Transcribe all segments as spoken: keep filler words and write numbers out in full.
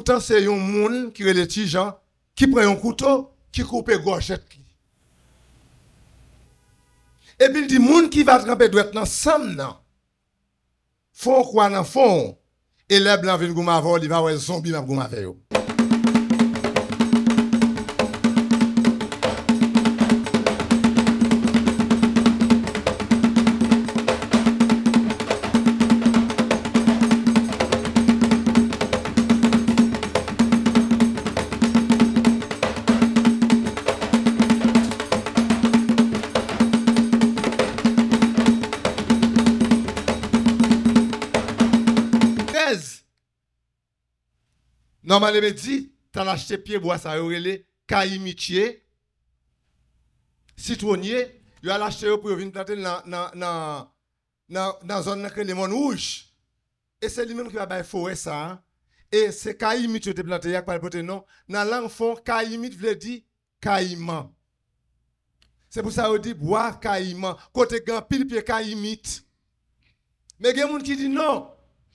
poutan se yon moun ki rele Ti Jan ki pran yon kouto, ki koupe gòjèt li. Epi l di, moun ki va tranpe dwèt nan san m nan, fè yon kwa nan fwon w, e lè blan vin goumen avè w, li va wè zonbi l ap goumen avè yo. Trèz. Nòman Lemedi t al achte pye bwa sa yo rele kayimitye, sitwonye, yo al achte yo pou yo vin plante l nan, nan, nan, nan, nan zòn nan k rele Mòn Wouj. E se li menm ki va bay forè sa a. E se kayimit yo te plante a k pral pote non. Nan lang fon, kayimit vle di kayiman. Se pou sa yo di bwa kayiman, kote gen anpil pye kayimit. Men gen moun ki di non,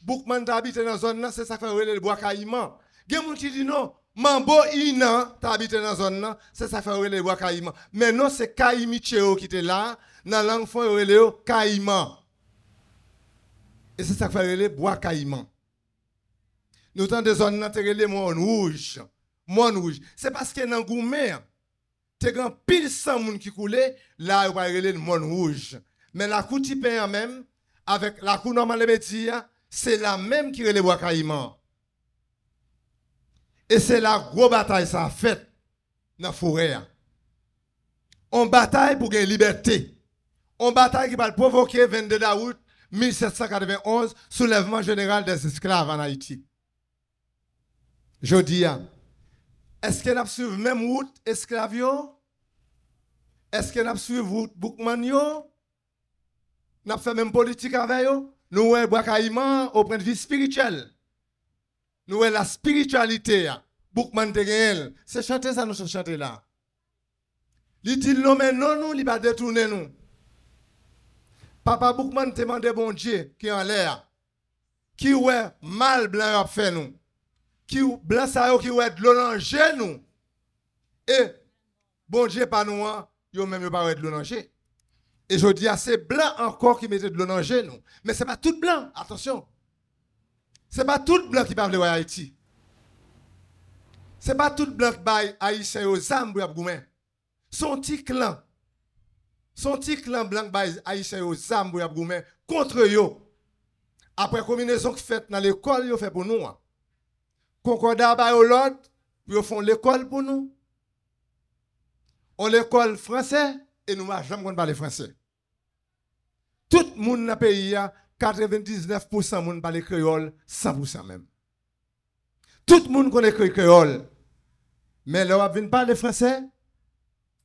Boukman te abite nan zòn nan, se sa k fè yo rele l bwa kayiman. Gen moun ki di non, Manbo Inan te abite nan zòn nan, se sa k fè yo rele l bwa kayiman. Men non, se kayimitye yo ki te la, nan lang fon yo rele yo kayiman. E se sa k fè yo rele bwa kayiman. Nou tande zòn nan te rele Mòn Wouj. Mòn Wouj. Se paske nan goumen an, te gen anpil san moun ki koule, la yo pral rele l Mòn Wouj. Men lakou Ti Pen an menm, avèk lakou Nòman Lemedi a, se la menm ki rele Bwa Kayiman. E se la gwo batay sa a fèt nan forè a. On batay pou gen libète. On batay ki pral pwovoke vennde dawout mil sèt san katrevenn onz, soulèvman jeneral dèzesklav ann Ayiti. Jodi a, èske n ap swiv menm wout esklav yo? Èske n ap swiv wout Boukman yo? N ap fè menm politik avè yo? Nou wè Bwa Kayiman, o pwennvi espirityèl. Nou wè la spirityalite a. Boukman te genyen l. Se chante sa nou sot chante la. Li di l nonmen non nou, li pa detounen nou. Papa Boukman te mande Bondye ki anlè a, ki wè mal blan yo ap fè nou, ki blan sa yo ki wè dlo nan je nou. E Bondye pa nou an, yo menm yo pa wè dlo nan je. E jodi a, se blan ankò ki mete dlo nan je nou. Men se pa tout blan, atansyon. Se pa tout blan ki pa vle wè Ayiti. Se pa tout blan k bay Ayisyen yo zam pou y ap goumen. Se yon ti klan. Se yon ti klan blan k bay Ayisyen yo zam pou y ap goumen kont yo. Apre konbinezon k fèt nan lekòl yo fè pou nou an. Konkòda ba yo lòd pou yo fè yon lekòl pou nou. Yon lekòl fransè, e nou pa janm konn pale fransè. Tout moun nan peyi a, katrevendiznèf pousan moun pale kreyòl, san pousan menm. Tout moun konn ekri kreyòl. Men lè w ap vin pale fransè,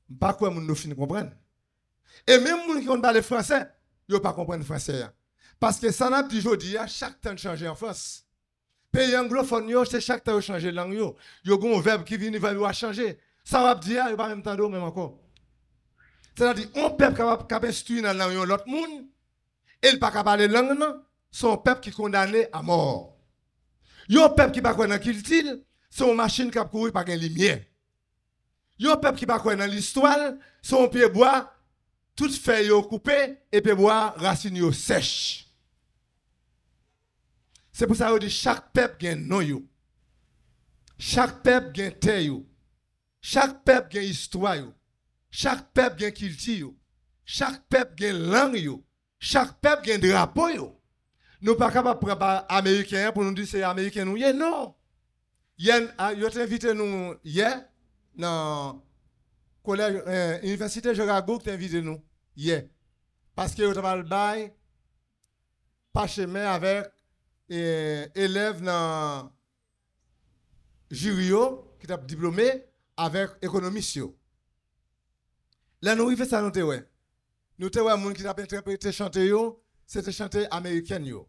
m pa kwè moun yo fin konprann. E menm moun ki konn pale fransè, yo pa konprann fransè a. Paske sa n ap di jodi a, chak tan l chanje an Frans. Peyi anglofòn yo, se chak tan yo chanje lang yo. Yo gen yon vèb ki vini, vèb yo a chanje. Sa w ap di a, yo pa menm tande w menm ankò. Sètadi, yon pèp k ap, k ap enstwi nan lang yon lòt moun, e l pa ka pale lang nan, se yon pèp ki kondane a mò. Yon pèp ki pa kwè nan kilti l, se yon machin k ap kouri pa gen limyè. Yon pèp ki pa kwè nan listwa l, se yon pye bwa, tout fèy yo koupe, e pye bwa a, rasin yo sèch. Se pou sa yo di chak pèp gen non yo. Chak pèp gen tè yo. Chak pèp gen istwa yo. Chak pèp gen kilti yo. Chak pèp gen lang yo. Chak pèp gen drapo yo. Nou pa kapab pran pa ameriken an pou nou di se ameriken nou ye, non. Yè, a, yo te envite nou yè nan kolèj, eh, Inivèsite Jeragouk te envite nou yè. Paske yo t ap al bay pachemen avèk, eh, elèv nan jiri yo ki t ap diplome avèk ekonomis yo. Lè nou rive sa nou te wè. Nou te wè moun ki t ap entèprete chante yo, se te chante amerikèn yo.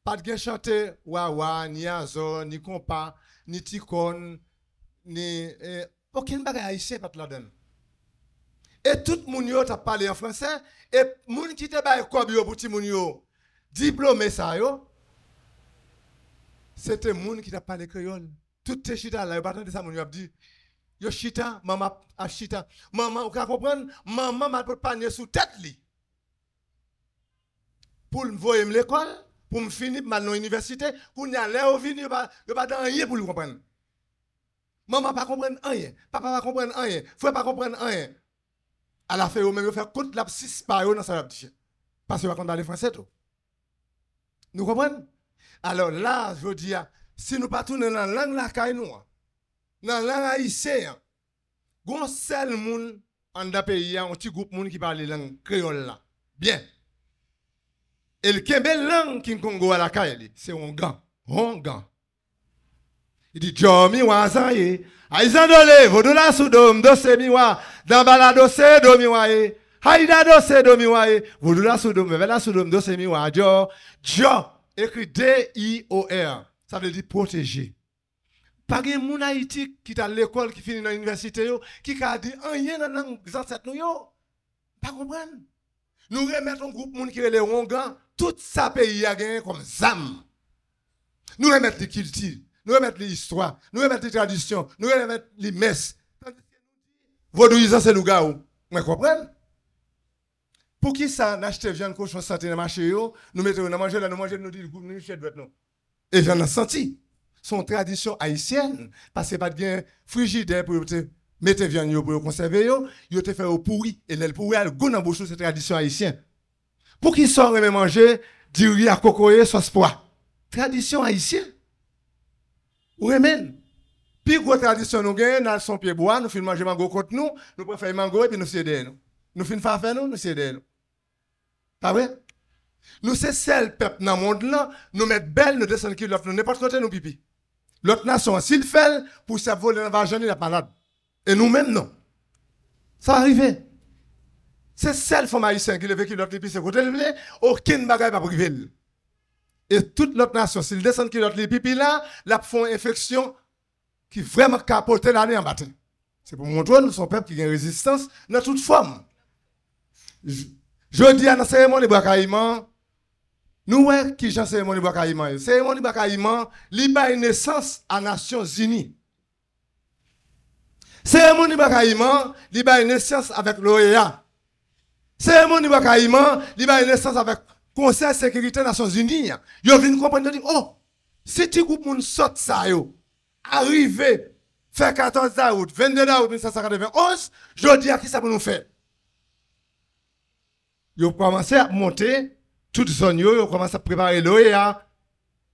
Pa t gen chante wawa, ni azò, ni konpa, ni tikòn, ni, eh, okenn bagay ayisyen pa t ladan l. E tout moun yo t ap pale an fransè, e moun ki te bay kòb yo pou timoun yo diplome sa yo, Se te moun ki t ap pale kreyòl. Tout te chita la, yo pa tande sa moun yo ap di. Yo chita, manman ap, ap chita. Manman, ou ka konprann, manman m al pot panye sou tèt li. Pou l voye m lekòl, pou m fini, pou m al nan inivèsite. Kounye a, lè yo vini, yo pa, yo pa di anyen pou l konprann. Manman pa konprann anyen, papa pa konprann anyen, frè pa konprann anyen. Alafen, yo menm, yo fè kont lapsis pa yo nan sa y ap di. Paske yo pa konn pale franse tou. Nou konprann? Alò, la, jodi a, si nou pa tounen nan lang lakay nou an, nan lang ayisyen an, gon sèl moun anndan peyi a, yon ti gwoup moun ki pale lang kreyòl la byen. E l kenbe lang King Kongo a lakay li. Se ongan. Ongan. Li di, Djò miwa zan ye, ayizan dole, vodou la sou do m, dose miwa, danba la dose, do miwa ye, hayida dose, do miwa ye, vodou la sou do m, vèvè la sou do m, dose miwa, djò, djò, ekri D I O R, sa vle di pwoteje. Pa gen moun Ayiti ki t al lekòl, ki fini nan inivèsite yo, ki ka di anyen nan lang zansèt nou yo. Pa konprann. Nou remèt yon gwoup moun ki rele ongan tout sa peyi a genyen kòm zam. Nou remèt li kilti, nou remèt li istwa, nou remèt li tradisyon, nou remèt li mès. Vodouyizan se lougawou. Mwen konprann. Poukisa n achte vyann kochon sante nan mache yo, nou mete yo nan manje, lè nou manje l, nou di nou liche dwèt nou? E vyann nan santi. Se yon tradisyon ayisyèn, paske pa t gen frijidè pou yo te mete vyann yo, pou yo konsève yo, yo te fè yo pouri. E lè l pouri a, l gou nan bouch ou, se tradisyon ayisyen. Poukisa w renmen manje diri ak kokoye, sòs pwa? Tradisyon ayisyen. Ou renmen l. Pi gwo tradisyon nou genyen, n al sou yon pye bwa, nou fin manje mango kot nou, nou pran fèy mango epi nou siye dèyè nou. Nou fin fafè nou, nou siye dèyè nou. Pa vre? Nou se sèl pèp nan mond lan, nou mèt bèl, nou desann kilòt nou nenpòt kote nou pipi. Lòt nasyon an, si l fè l, pou sa ap vole nan vajen li, l ap malad. E nou menm non. Sa rive. Se sèl fanm ayisyen ki leve kilòt li pise kote l vle, okenn bagay p ap rive l. E tout lòt nasyon, si l desann kilòt li pipi la, l ap fè yon enfeksyon ki vrèman ka pote l ale anba tè. Se pou montre w nou se yon pèp ki gen rezistans nan tout fòm. J-, jodi a nan seremoni Bwa Kayiman, nou wè kijan seremoni Bwa Kayiman ye. Seremoni Bwa Kayiman, li bay nesans a Nasyonzini. Seremoni Bwa Kayiman, li bay nesans avèk l'OEA. Seremoni Bwa Kayiman, li bay nesans avèk Konsèy Sekirite Nasyonzini an. Yo vin konprann, yo di, oh, si ti gwoup moun sòt sa yo arive fè katòz dawout, vennde dawout mil sèt san katrevenn onz, jodi a, kisa pou nou fè? Yo kòmanse ap monte tout zòn yo, yo kòmanse ap prepare l'OEA,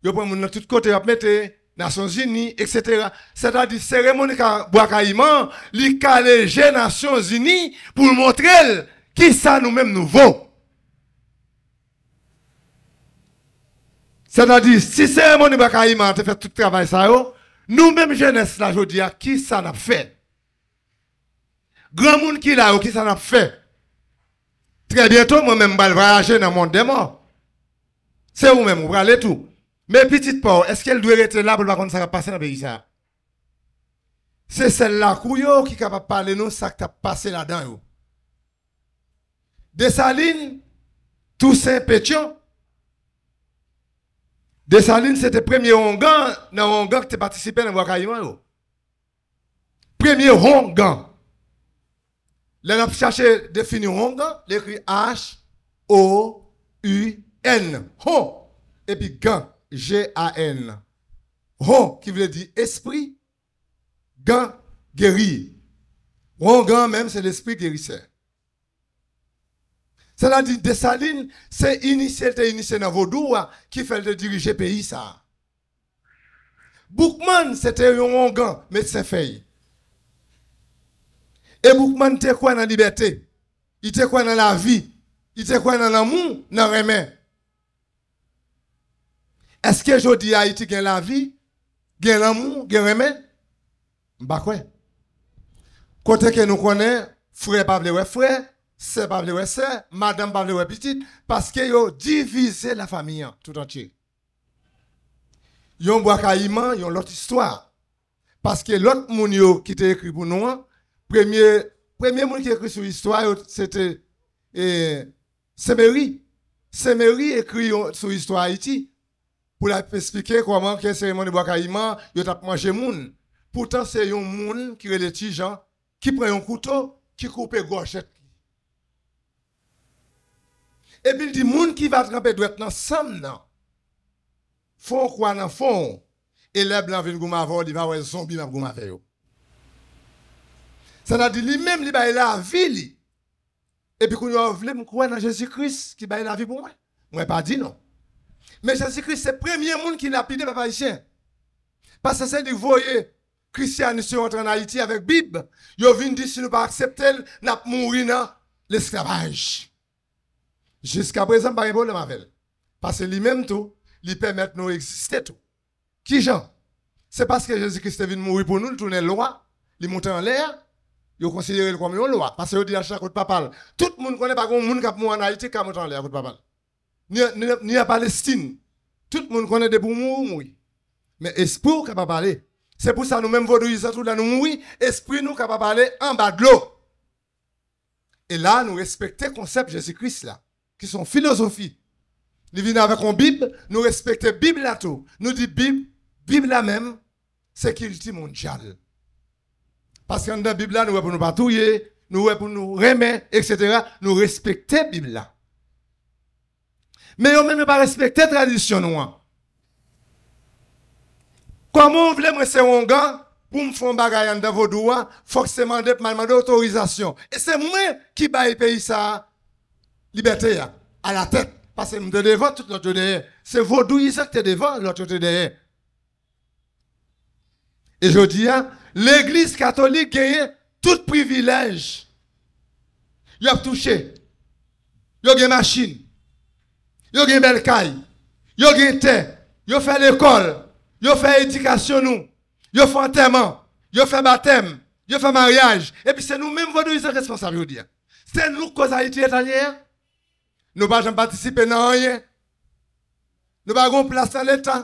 yo pran moun nan tout kote, y ap mete Nasyonzini, etsetera. Sètadi, seremoni ka, Bwa Kayiman, li kale je Nasyonzini pou l montre l kisa nou menm nou vo. Sètadi, si seremoni Bwa Kayiman te fè tout travay sa yo, nou menm jenès la jodi a, kisa n ap fè? Granmoun ki la yo, kisa n ap fè? Trè byento, mwen menm, m pral vwayaje nan mond dè mò. Se ou menm, ou prale tou. Men pitit pa w, èske l dwe rete la pou l pa konn sa k ap pase nan peyi sa a? Se sèl lakou yo ki kapab pale nou sa k t ap pase ladan yo. Desalin, Tousen, Petyon. Desalin se te premye ongan nan ongan ki te patisipe nan Bwa Kayiman yo. Premye ongan. Lè n ap chache defini ongan, l ekri H O U N. Hon. Epi gan, G A N. Hon, ki vle di espri, gan, geri. Ongan menm, se lespri gerisè. Sètadi, Desalin, se inisye l te inisye nan vodou a ki fè l te dirije peyi sa a. Boukmann, se te yon ongan, medsen fèy. E Boukmann te kwè nan libète. Li te kwè nan lavi. Li te kwè nan lanmou, nan renmen. Èske jodi a Ayiti gen lavi, gen lanmou, gen renmen? M pa kwè. Kote ke nou konnen, frè pa vle wè frè, sè pa vle wè sè, madanm pa vle wè pitit, paske yo divize lafanmi an tout antye. Yon Bwa Kayiman, yon lòt istwa. Paske lòt moun yo ki te ekri pou nou an, premye, premye moun ki ekri sou istwa yo, se te, e, Senmeri. Senmeri ekri yon, sou istwa Ayiti. pou l ap esplike kòman ke seremoni Bwa Kayiman, yo t ap manje moun. Poutan se yon moun ki rele Ti Jan, ki pran yon kouto, ki koupe gòj tèt li. Epi l di, moun ki va tranpe dwèt nan san m nan, fè yon kwa nan fwon w, e lè blan vin goumen avè w, li va wè zonbi m ap goumen avè yo. Sa ta di li menm li bay lavi li. Epi kounye a w vle m kwè nan Jezi Kris ki bay lavi pou mwen? Mwen pa di non. Men Jezi Kris se premye moun ki lapide pèp ayisyen. Pastè Sendrik voye Krisyanis yo antre ann Ayiti avèk Bib. Yo vin di si nou pa aksepte l, n ap mouri nan lesklavaj. Jiskaprezan, m pa gen pwoblèm avè l. Paske li menm tou, li pèmèt nou egziste tou. Kijan? Se paske Jezi Kris te vin mouri pou nou, li tounen lwa, li monte anlè a, yo konsidere l kòm yon lwa. Paske yo di l al chita kot papa l. Tout moun konnen pa gen yon moun k ap mouri ann Ayiti k ka monte anlè a kot papa l. Ni, ni, ni an Palestin. Tout moun konnen depi w mouri, w mouri. Men espri w kapab ale. Se pou sa nou menm vodouyizan tou lè nou mouri, espri nou kapab ale anba dlo. E la nou respekte konsèp Jezi Kris la, ki se yon filozofi. Li vin avèk yon Bib, nou respekte Bib la tou. Nou di Bib, Bib la menm, se kilti mondyal. Paske anndan Bib la, nou wè pou nou pa touye, nou wè pou nou renmen, etsetera. Nou respekte Bib la. Men yo menm yo pa respekte tradisyon nou an. Kòman w vle mwen se wongan pou m fè yon bagay anndan vodou a, fòk se mande pou m al mande otorizasyon. E se mwen ki bay peyi sa a libète a, alatèt. Paske m te devan, tout lòt yo dèyè. Se vodouyizan ki te devan, lòt yo te dèyè. E jodi a, legliz katolik genyen tout privilèj. Y ap touche. Yo gen machin. Yo gen bèl kay. Yo gen tè. Yo fè lekòl. Yo fè edikasyon nou. Yo fè antèman. Yo fè batèm. Yo fè maryaj. Epi se nou menm vodouyizan k responsab jodi a. Se nou k koz Ayiti eta l ye a. Nou pa janm patisipe nan anyen. Nou pa gen yon plas nan Leta.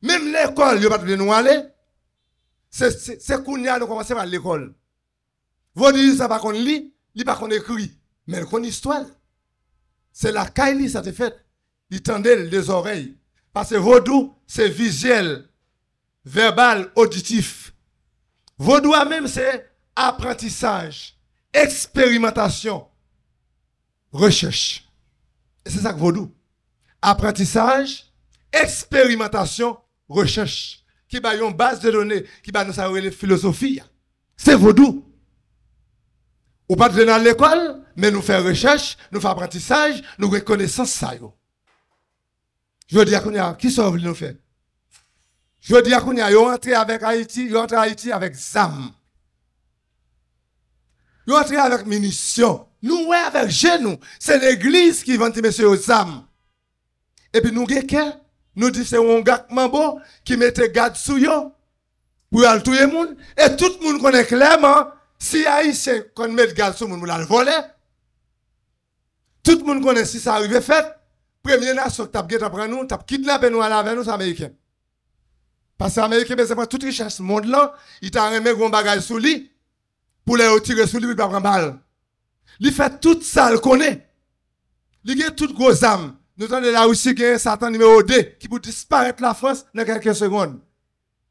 Menm lekòl, yo pa t vle nou ale. Se, se, se kounye a nou kòmanse pral lekòl. Vodouyizan pa konn li, li pa konn ekri, men l konn istwa l. Se lakay li sa te fèt. Li tande l de zòrèy. Paske vodou, se vizyèl, vèbal, oditif. Vodou a menm, se aprantisaj, eksperimantasyon, rechèch. E se sa k vodou. Aprantisaj, eksperimantasyon, rechèch, ki bay yon baz de done, ki ba nou sa yo rele filozofi a. Se vodou. Ou pa t vle n al lekòl, men nou fè rechèch, nou fè aprantisaj, nou gen konesans sa yo. Jodi a kounye a, kisa w vle nou fè? Jodi a kounye a, yo antre avèk Ayiti, yo antre Ayiti avèk zam. Yo antre avèk minisyon. Nou wè avèk je nou, se legliz ki vann ti mesye yo zam. Epi nou gen kè, nou di se wonga k manbo ki mete gad sou yo pou yo al touye moun. E tout moun konnen klèman, si Ayisyen konn met gad sou moun pou l al vòlè, tout moun konnen si sa rive fèt, premye nasyon k t ap gentan pran nou, t ap kidnape nou ale avè nou, se Ameriken. Paske Ameriken bezwen pran tout richès mond lan, li ta renmen gen yon bagay sou li, pou lè yo tire sou li, pou li pa pran bal. Li fè tout sa l konnen. Li gen tout gwo zam. Nou tande Larisi gen Satan nimewo de ki pou disparèt Lafrans nan kèlke segonn.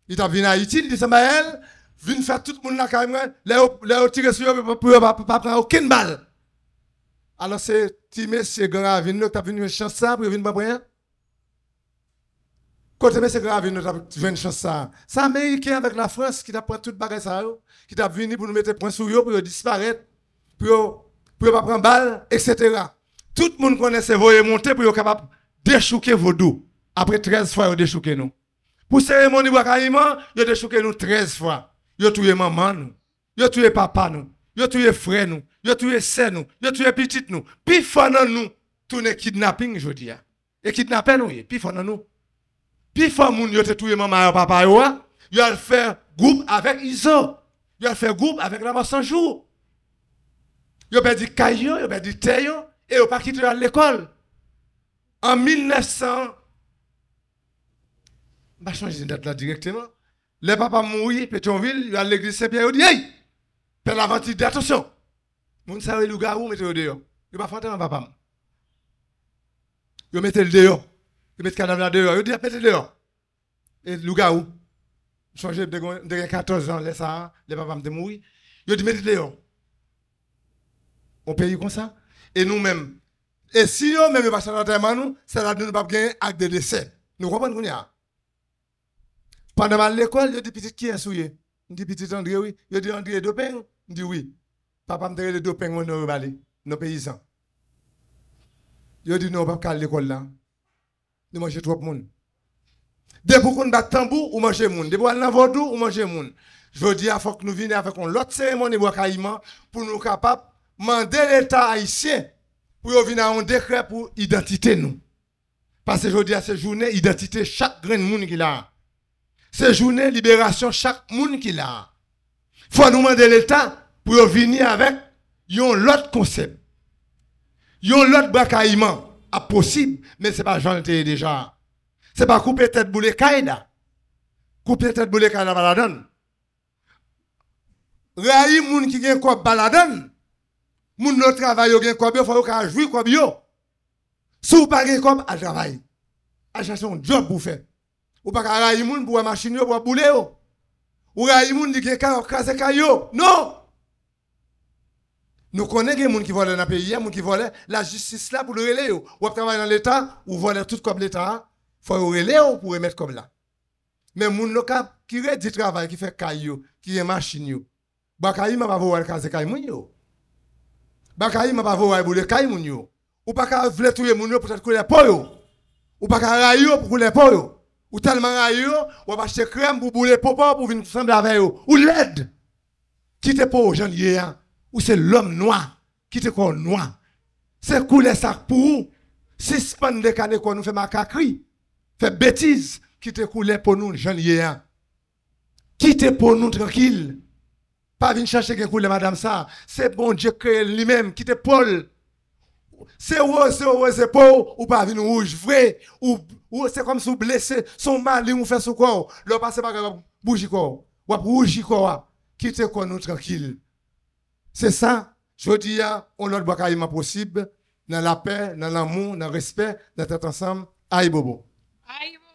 Li t ap vin Ayiti, li desann Bayèl, vin fè tout moun lakay mwen, lè yo, lè yo tire sou yo, pou yo pa, pa pran okenn bal. Alò se ti mesye Gran Ravin yo ki t ap vin jwenn chans sa pou yo vin pran pwen an. Kote mesye Gran Ravin yo t ap jwenn chans sa a? Se Ameriken avèk Lafrans ki t ap pran tout bagay sa yo, ki t ap vini pou nou mete pwen sou yo, pou yo disparèt, pou yo, pou yo pa pran bal, etsetera. Tout moun konnen se voye monte pou yo kapab dechouke vodou. Apre trèz fwa yo dechouke nou. Pou seremoni Bwa Kayiman, yo dechouke nou trèz fwa. Yo touye manman nou. Yo touye papa nou. Yo touye frè nou. Yo touye sè nou. Yo touye pitit nou. Pifò nan nou tounen kidnaping jodi a. E kidnapè nou ye, pifò nan nou. Pifò moun yo te touye manman yo, papa yo a, yo al fè gwoup avèk Izo. Yo al fè gwoup avèk Lanmò San Jou. Yo pèdi kay yo, yo pèdi tè yo, e yo pa kite yo al lekòl. An mil nèf san, m pa chonje dat la dirèkteman, lè papa m mouri, Petyonvil, yo al legliz Sen Pyè, yo di, "Ey! Pè Lavanti di atansyon! Moun sa yo e lougawou, mete yo deyò." Yo pa fè antèman papa m. Yo mete l deyò. Yo met kadav la deyò. Yo di y ap mete deyò. E lougawou. M sonje m te gen, m te gen katòz an lè sa a, lè papa m te mouri. Yo di mete deyò. On peyi konsa. E nou menm. E si yo menm yo pa sot antèman nou, sètadi nou p ap gen ak de desè. Nou konprann kounye a? Pandan m al lekòl, yo di pitit kiyès ou ye? M di pitit André wi. Yo di André Dopeng? M di wi. Papa m te rele Dopeng, yon non yo ba li. Non peyizan. Yo di non, ou p ap ka al lekòl la. Nou manje twòp moun. Depi w konn bat tanbou, ou manje moun. Depi w al nan vodou, ou manje moun. Jodi a, fòk nou vini avèk yon lòt seremoni bwa kayiman pou nou kapab mande Leta ayisyen pou yo vin a yon dekrè pou idantite nou. Paske jodi a, se jounen idantite chak grenn moun ki la a. Se jounen liberasyon chak moun ki la a. Fò nou mande Leta pou yo vini avèk yon lòt konsèp. Yon lòt bwa kayiman ap posib, men se pa jan l te ye deja a. Se pa koupe tèt boule kay la. Koupe tèt boule kay la pa ladan l. Rayi moun ki gen kòb pa ladan l. Moun nan travay yo gen kòb yo, fò yo ka jwi kòb yo. Si w pa gen kòb, al travay. Al chache yon djòb pou w fè. Ou pa ka rayi moun pou w wè machin yo, pou w ap boule yo. Ou rayi moun, li gen kay, w ap kraze kay yo. Non! Nou konnen gen moun ki vòlè nan peyi a, moun ki vòlè, lajistis la pou l rele yo. W ap travay nan Leta, ou vòlè tout kòb Leta a, fò yo rele yo pou remèt kòb la. Men moun lokal ki redi travay, ki fè kay yo, ki gen machin yo, bwa kayiman pa voye w al kraze kay moun yo. Bwa kayiman pa voye w al boule kay moun yo. Ou pa ka vle touye moun yo poutèt koulè po yo. Ou pa ka rayi yo pou koulè po yo. Ou tèlman rayi yo, w ap achte krèm pou boule po pa w pou vin sanble avè yo. Ou lèd! Kite po w jan l ye a. Ou se lòm nwa. Kite kò w nwa. Se koulè sa k pou ou. Sispann dekane kò nou, fè makakri, fè betiz. Kite koulè po nou jan l ye a. Kite po nou trankil. Pa vin chache gen koulè madanm sa. Se Bondye k kreye l li menm. Kite po l. Se woze w woze po w, ou pa vin wouj vre. Ou, ou, se kòmsi w blese, se yon malin ou fè sou kò w. Lè w pase bagay, w ap bouji kò w. W ap wouji kò w. Kite kò nou trankil. Se sa, jodi a, yon lòt bwa kayiman posib, nan lapè, nan lanmou, nan respè, nan tèt ansanm. Ayibobo. Ayibobo.